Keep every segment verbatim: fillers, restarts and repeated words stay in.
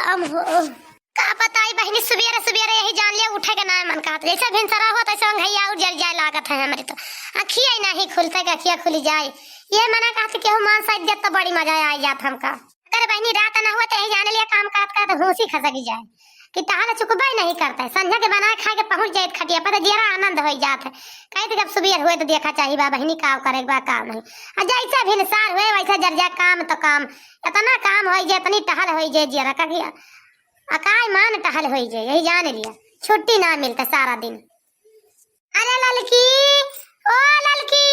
हम हो, का बताई बहिनी, सुबेरे सुबेरे यही जान लिया उठे के ना मन कहत, जैसे भिनसरा होत तैसे अंघैया और जर जाए लागत है हमरे तो। अखिया ही नहीं खुलता कि अखिया खुली जाए, ये मना कहत केहू मान साइड देत तो बड़ी मजा आ जात हमका। अगर बहिनी रात ना हुआ तो यही जान लिया काम करत करत होशी खसक जाए कि टहल चुकबे नहीं करता है। संझा के बनाए खाए के पहुँच जाए खटिया पर तो जियरा आनंद हो जात है। कही तो जब सुबेर हुए तो देखा चाहिए बा बहिनी का करे बा का नहीं। आ जैसे भिनसार हुए वैसे जर जाए काम तो काम, इतना काम हो जाए, इतनी टहल हो जाए जियरा का कि अकाई मान टहल होई जे, यही जान लिया, छुट्टी ना मिलता सारा दिन। अरे ललकी, ओ ललकी,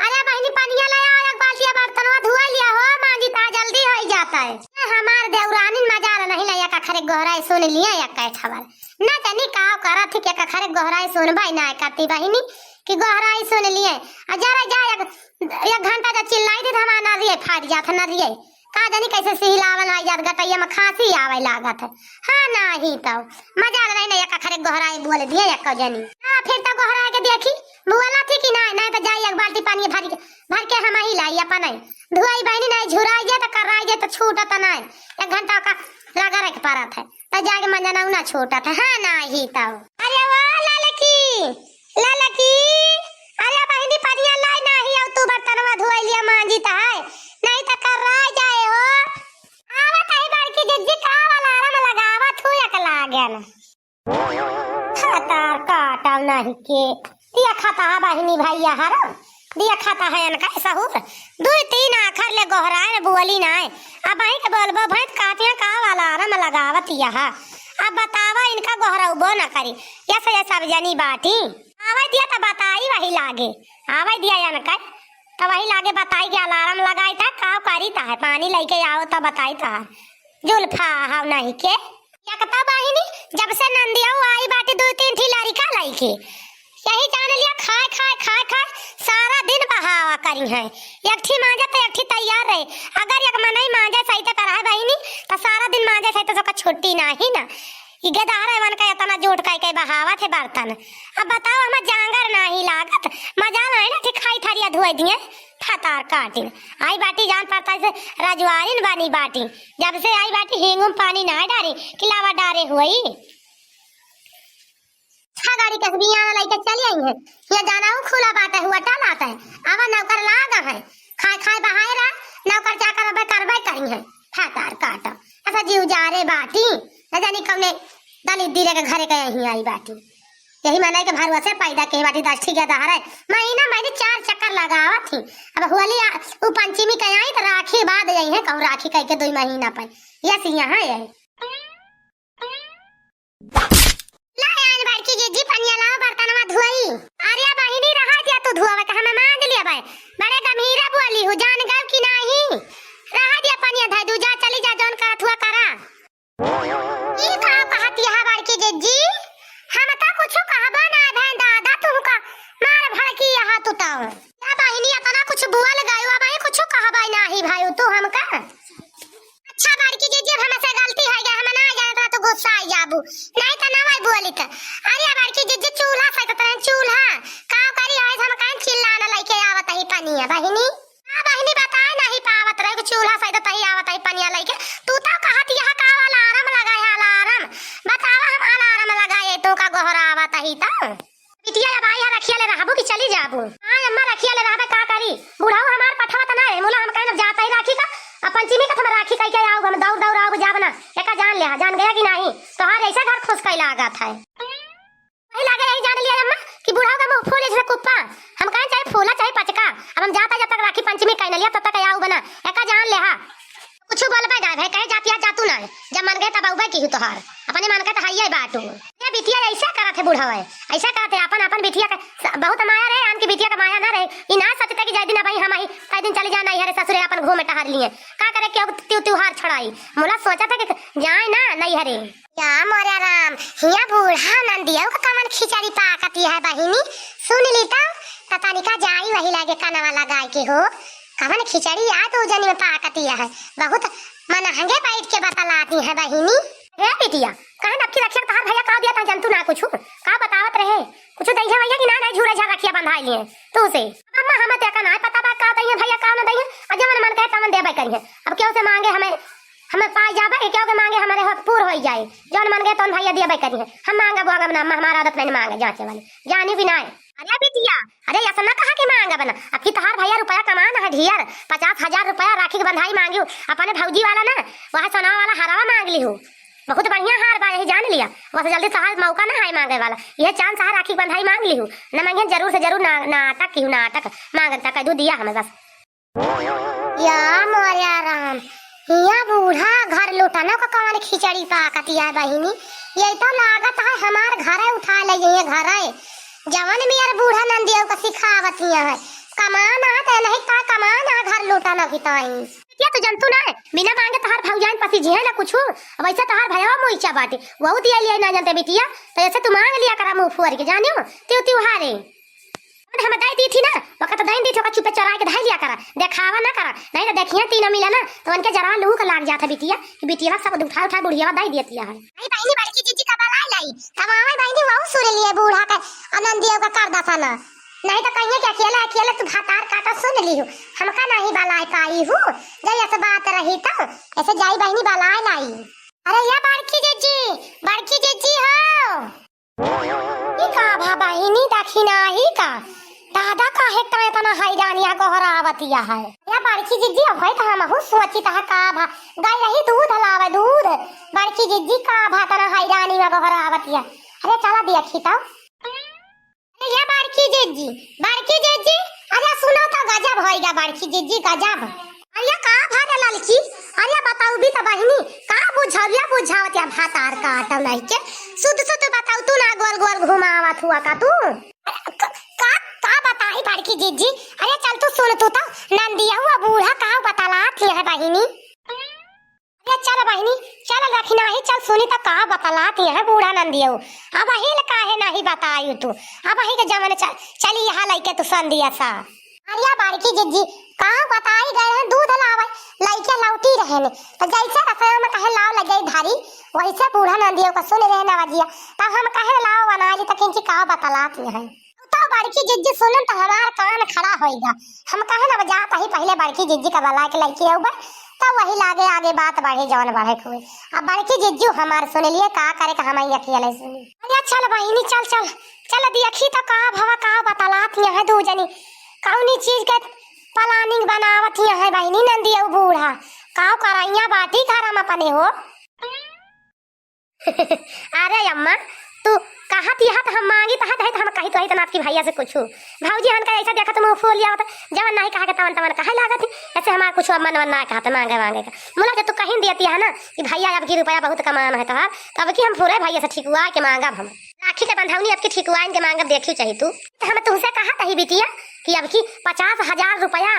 अरे बहिनी पनिया ले आओ, एक बाल्टिया बर्तनवा धुआ लिया हो, मांजी ता जल्दी होई जाता है। ए, हमार देवरानी मजाल नहीं ला, एक अखरे गोहराई सुन लिया, एक ठवर। ना जानी का करत थी, एक अखरे गोहराई सुन भाई ना करती बहिनी कि गोहराई सुन लिए। आ जरा जा एक, एक घंटा जब चिल्लाई थी तो हमारा नरिये फाट जात है, नरिये। का जानी कैसे सिहिलावन आ जात, गटैया में खांसी आवे लागत है। हाँ, नाही तो मजाल नहीं ना, एक अखरे गोहराई बोल दिए एक जनी। हाँ, फिर तो गोहराई के देखी, बोला थी कि ना, नहीं तो जाई एक बाल्टी पानी भर के, भर के हम ही लाई अपन ही। धुआई बहिनी नहीं, झुराई जाए तो कराई जाए तो छूटत नहीं। एक घंटा का लगा रख पारत है, तो जाके मंजना ना छूटत है। हाँ, नाही तो। अरे वो ललकी, ललकी, अरे बहिनी, पनिया लाई नाही, आउ तू बर्तनवा धोई लिया, मांजी त है, नहीं त कर्रा जाए हो। आवत है बड़की जिज्जी, का वाला आराम लगावत हूँ एक लागन। खतार काटल नहीं के, दिया खाता है बहिनी भैया हरो, दिया खाता है इनका सहूर। दुई तीन आखर ले गोहराए न बोली नाय। अब बही के बोलबो भैंस काटिया का वाला आराम लगावत यह। अब बतावा इनका गोहरउबो न करी। यस, यस, सब जनी बाटी। आवै दिया त बताई वही लागे। आवै दिया यनकै त वही लागे बताई के अलार्म लगाई था, का करी था है, पानी लइके आओ त बताई था। जुल्फा हाव नहीं के। एक त बहिनी, जब से नंदिया आई बाटी दो तीन ठी लड़िका लइके, यही जान लिया खाए, खाए, खाए, खाए सारा दिन बहावा करी है। एक ठी मांजे त एक ठी तैयार रहे। अगर एक मनई मांजे सही त करा है बहिनी, त सारा दिन मांजे सही त ओका छुट्टी नाही ना। ई गेदहरा एवन का इतना जोट कई के बहावत है बर्तन। अब बताओ, हमार जांगर नाही लागत, मजा नाही ना, ठीक खाई थरिया धोए दिए, फतार काटिन। आई बाटी जान पड़ता से रजवारिन बनी बाटी, जब से आई बाटी हिंगुम पानी ना डारी कि लावा डारे हुई। छह गाड़ी के बियान लइके चली आई है, ये जाना उ खुला बात है, हुआ टालात है, अब नौकर लाग है, खाए खाए बहाए रहा, नौकर चाकर अबे करबे करी है, फतार काट। अच्छा जीव जा रे बाटी, न जानी कौने दलित दिले के घरे के यहीं आई बाटी। यही मनई के भरोसे पैदा के बाटी, दस ठीक है दहरे, महीना महीने चार चक्कर लगावत ही। अब होली आ, उ पंचमी के आई त राखी बाद यही है, कहूँ राखी कह के दो महीना पर, यस यहाँ है। ला आन बड़की जिज्जी, पनिया लाओ, बर्तनवा धोई। अरे बहिनी, रहा दिया तू धोवे, त हम मांज लेबै। बड़े गंभीरा बोली हूँ, जान गयो कि नाही? रहा दिया पनिया धै दू, जा चली जा, जौन करत हुआ करा। ई का कहत यह बड़की जिज्जी? हम त कुछ कहबो ना भैं दादा, तुमका मार भड़की यह तू तो। या बहिनी, इतना कुछ बोल गयो, अब कुछ कहबै नाही भाई तू हमका। अच्छा बड़की जिज्जी, अब हमसे गलती होइ गया, हम ना जानत रहा तो गुस्सा आई जाबू, नहीं तो ना वही बोली तो। अरे बड़की जिज्जी, चूल्हा सहित तन चूल्हा, का करी है, हम काहे चिल्लाना लइके आवत ही पनिया बहिनी। हाँ बहिनी, बताए नहीं पावत रहे कि चूल्हा सहित तही आवत ही पनिया लइके। तू तो कहत यह का अलार्म लगाए, अलार्म बतावा, हम अलार्म लगाए तू का गोहरावत ही तो। बिटिया, अब आई है रखिया ले रहबू कि चली जाबू? हाँ अम्मा, रखिया ले रहबे, का करी? बुढ़ऊ हमार पठवा त ना है, मुला हम कहीं अब जाता ही राखी का, अब पंचमी का तो हम राखी कह के आऊ, हम दौड़ दौड़ आऊ, जाब ना, एका जान ले, जान गया कि नाही? तोहार ऐसा घर खुश कैला लागत है। वही लागे यही जान लिया अम्मा कि बुढ़ऊ का मुंह फूले जैसे कुप्पा, हम कहें चाहे फूला चाहे पचका, अब हम जाता जब तक राखी पंचमी कह न लिया तब तक आऊ बना, एका जान ले। कुछ बोलबे ना भाई, कहे जातिया जातू ना है, जब मन गए तब आउबे की तोहार, अपने मन के तो हइये बाटू। ये बिटिया ऐसा करत है बुढ़वा, ऐसा करत है अपन, अपन बिटिया के स-, बहुत माया रहे, आन की बिटिया का माया ना रहे। ई ना सोचते कि जाए दिन अब हम आई, तय दिन चली जाना है रे ससुरे, अपन घूमे टहर लिए। का करे क्यों त्यू-, त्योहार छोड़ाई, मुला सोचा था कि जाए ना नहीं हरे। या मोरे राम, हिया बूढ़ा नंदिया का कमन खिचड़ी पाकती है बहिनी, सुन ली तो, त तनिका जाई वही लागे कनवा लगाए के हो। कवन खिचड़ी आ दो जनी में पाकतिया है, बहुत मनहंगे बैठ के बतलाती है बहिनी। हे बिटिया, कहन अब की रखिया तहार भैया का दिया था जंतु ना कुछ, का बतावत रहे? कुछ दइहे भैया कि ना, नहीं झूरा झा रखिया बंधाई लिए तू से। अम्मा हमें ते का ना पता बा का दइहे भैया का ना दइहे, और जवन मन कहे तवन देबे करिए। अब क्यों से मांगे हमें हमें पाई जाबे कि केहू के मांगे हमरे हो पूर होई जाए। जौन मन गए तौन भैया दिया करी है। हम मांगब वांगब ना, हमार आदत नहीं मांगे जांचे वाली। जानी भी ना है। अरे बिटिया, अरे ऐसा ना कहा कि मांगब ना। अब की तहार भैया रुपया कमान है ढेर, पचास हजार रुपया राखी के बंधाई मांगियो। अपने भौजी वाला ना, वह सोना वाला हरवा मांग लिहू। बहुत बढ़िया हार बा, यही जान लिया। बस जल्दी तहार मौका ना है मांगे वाला। यह चांस है, राखी के बंधाई मांग लिहू। न मांगे जरूर से जरूर ना, नाटक की नाटक। मांगत तक दू दिया हमें बस। या मोरया राम, हिया बूढ़ा घर लुटनो का कवन खिचड़ी पाकतिया बहिनी। ये तो लागत है हमार घरे उठा ले, ये घरे। जवन मियर बूढ़ा नंदियो का सिखावतिया है। कमान है तो नहीं का कमान है घर लुटनो की ताई। बिटिया तो जनतू ना है, बिना मांगे तोहार भौजाइन पसी जिहे ना कुछु। वैसे तोहार भैया मोइचा बाटे, वहू दिया लिया ना जानते बिटिया, तो ऐसे तू मांग लिया करा मुंह फुअर के, जानियो, तिउ तिउहारे। हम दे दी थी ना, वक्त दे दी थी, ओका चुपे चोराए के धइ लिया करा, देखावा ना करा, नहीं तो देखिए तीनों मिला ना, तो उनके जरा लूक लाग जाता बिटिया, कि बिटिया सब उठा उठा बुढ़िया दे दिया है। नहीं बहिनी, बड़की जीजी का बलाई लाई, तब आवे बहिनी, वहू सुन लिए बूढ़ा के, आनंदिया का कर दफा ना। नहीं तो कहिए कि अकेले, अकेले तू भातार काटा सुन लिहू, हमका नहीं बलाई पाई हूँ। जब ऐसे बात रही तो ऐसे जाई बहिनी बलाई लाई। अरे या बड़की जीजी, बड़की जीजी हो। ई का भा बहिनी दखिना ही का? दादा काहे का इतना हैरानिया गोहरावतिया है? या बड़की जीजी होई तो हमहू सोचित है का भा, गई रही दूध लावे दूध। बड़की जीजी का भा इतना हैरानिया गोहरावतिया? अरे चला देखी तो। अरे ये बड़की जिज्जी, बड़की जिज्जी, अरे सुनो तो गजब होइगा बड़की जिज्जी, गजब। अरे का भा रे ललकी, अरे बताऊ भी तो बहिनी, का बुझौलिया बुझावत या भातार काटल नहीं के, सुध सुध बताऊ तू ना गोल गोल घुमावत हुआ का तू? अरे क-, का, का बताई बड़की जिज्जी, अरे चल तू सुन तू तो, नंदिया हुआ बूढ़ा का बतलात है बहिनी। अरे चल बहिनी, चल रखी नाही, चल सुनी त का बतलात है बूढ़ा नंदियो। अबहिल काहे नाही बतायु तू? अबही के जमन चल, चली यहाँ लइके तू संदिया सा। अरे बड़की जिज्जी, का बताई गए हैं दूध लावे, लइके लौटी रहे ने। तो जैसे रसोई में कहे लाव लगे धारी, वैसे बूढ़ा नंदियो का सुन रहे नवजिया। तब हम कहे लाव बना ली तो किंची का बतलात है। तो बड़की जिज्जी सुनन तो हमार कान खड़ा होइगा। हम कहे ना जात ही पहले बड़की जिज्जी का बला के लइके आउबे, तो वही लागे आगे बात बढ़े जवन बढ़े के हुए। अब बड़की जिज्जी हमार सुन लिए का करे का हम अकेले सुनी। अरे चल बहिनी चल चल, चल देखी तो का भवा का बतलात यहाँ दू जनी, कौनी चीज के planning बनावत यहाँ बहिनी नंदी और बूढ़ा, का करैया बाटी घर हम अपने हो। अरे अम्मा, तू कहत यह त हम मांगी तहत है त हम कही तो है त नाथ की भैया से कुछ। भौजी हन का ऐसा देखत मुंह फूल जावत, जवन नाही कहा के तवन तवन कहे लागत ही। ऐसे हमार कुछ मन वन ना कहत मांगे मांगे का। मुला जब तू कहीं देती है ना कि भैया अब की रुपया बहुत कमान है तोहार, तो अब की हम पूरे भैया से ठिकुआ के मांगब हम। राखी के बंधौनी अब की ठिकुआ इनके मांगब देखी चाही तू। तो हम तुमसे कहत ही बिटिया कि अब की पचास हजार रुपया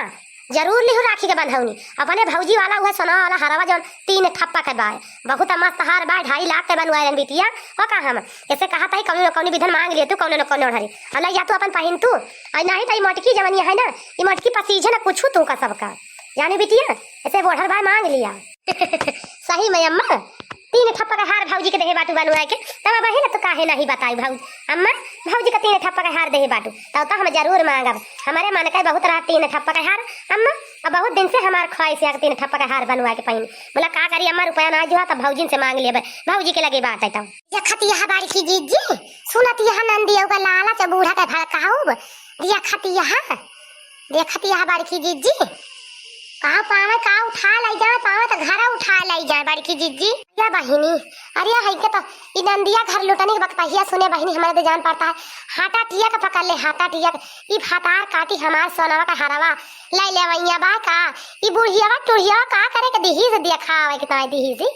जरूर लिहू राखी के बंधौनी। अपने भौजी वाला उहे सोना वाला हरवा जौन तीन ठप्पा के बाय, बहुत मस्त हार बाय, ढाई लाख के बनवाए रहन बिटिया। ओ का हम ऐसे कहा था, कौनो न कौनो विधन मांग लिए तू, कौनो न कौनो ओढ़री। और लइया तू अपन पहिन तू, और नाही तो ई मोटकी जवनिया है ना, ई मोटकी पसीझे ना कुछ तू का सबका। जाने बिटिया, ऐसे ओढ़र बाय मांग लिया। सही में अम्मा, तीन ठप्पा का हार भौजी के देहे बाटू बनवाए के, तब अब ना तो काहे नाही बताई भौजी। अम्मा, भौजी का तीन ठप्पा का हार देहे बाटू, तब तो हम जरूर मांगब। हमारे मन का बहुत रहा तीन ठप्पा का हार, अम्मा, अब बहुत दिन से हमार ख्वाहिश है तीन ठप्पा का हार बनवाए के पहिन। बोला का करी अम्मा, रुपया ना जुआ तब भौजिन से मांग लेबे, भौजी के लगे बात है तब। देखत यह बड़की जिज्जी, सुनत यह नंदियो का लालच बूढ़ा के भड़काऊ, देखत यह देखत यह बड़की जिज्जी, का पावे का उठा लई जाए, पावे तो घर उठा लई जाए बड़की जिज्जी। या बहिनी, अरे है के तो ई नंदिया घर लुटने के बकतहिया सुने बहिनी, हमारे तो जान पड़ता है, हाटा टिया का पकड़ ले, हाटा टिया का। ई भातार काटी हमार सोनवा का हरवा, ले ले वैया बा का, ई बुढ़ियावा टुढ़ियावा का करे के दिही से देखावे के ताई दिही से।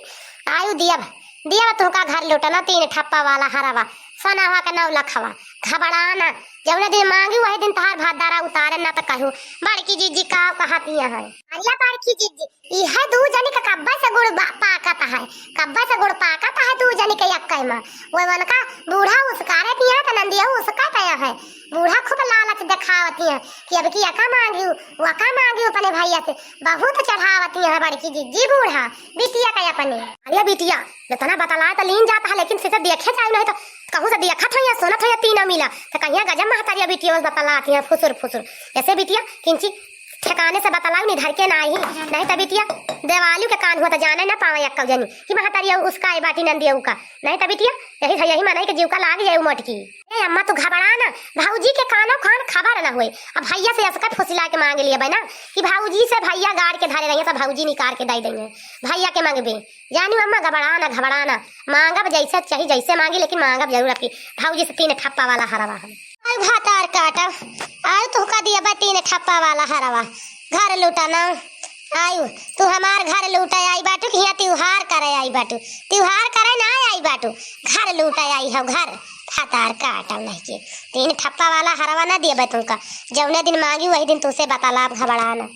आयु दिया दिया तुहका घर लुटना तीन ठप्पा वाला हरवा, सोनावा के नौ लखवा। घबराना, जौने दिन मांगी वही दिन तहार भात दारा उतारे ना तो कहू। बड़की जिज्जी का कहतिया है? अरे बड़की जिज्जी, इहे दू जनी का कब्बे से गुड़ बा-, पाकत है, कब्बे से गुड़ पाकत है दू जनी के यक्के में। वो उनका बूढ़ा उसकारे पिया तो नंदिया उसका पिया है। बूढ़ा खूब लालच दिखावती है कि अब की अका मांगी, वका मांगी अपने भैया से। बहुत चढ़ावती है बड़की जिज्जी बूढ़ा बिटिया का अपने। अरे बिटिया, जितना बतलाए तो लीन जाता है, लेकिन सीधे देखे जाए नहीं तो कहूँ से देखत हो या सुनत हो या तीनों मिला, तो कहिया गजब महतारिया बिटिया बस बतलाती है फुसुर फुसुर। ऐसे बिटिया किंची ठिकाने से बतलाउ, निधर के नाही, नहीं त बिटिया, देवालू के कान हुआ त जाने न पावे एक्कौ जनी कि महतरिया उसका ए बाटी नंदिया का। नहीं त बिटिया, यही, यही मनई के जीव का लाग जाए मोटकी। ए अम्मा, तू घबरा ना, भौजी के कानो कान खबर न होए। अब भैया से असका फुसिला के मांग लिया ना कि भौजी से भैया गाड़ के धरे रहिए, सब भौजी निकाल के दे देंगे, भैया के मंगबे। जानी अम्मा, घबरा ना, घबरा ना, मांगब जैसे चाही, जैसे मांगी, लेकिन मांगब जरूर आपकी भौजी से तीन ठप्पा वाला हरवा हम। आउ भातार काटा, आउ तुहका दिया बा तीन ठप्पा वाला हरवा, घर लूटा ना। आयु, तू हमार घर लूटे आई बाटू कि हियाँ त्योहार करे आई बाटू? त्योहार करे ना आई बाटू, घर लूटे आई हौ, घर। भातार काटा नहीं के, तीन ठप्पा वाला हरवा ना दिया बा तुमका, जौने दिन मांगी वही दिन तुसे बतलाब, घबरा ना।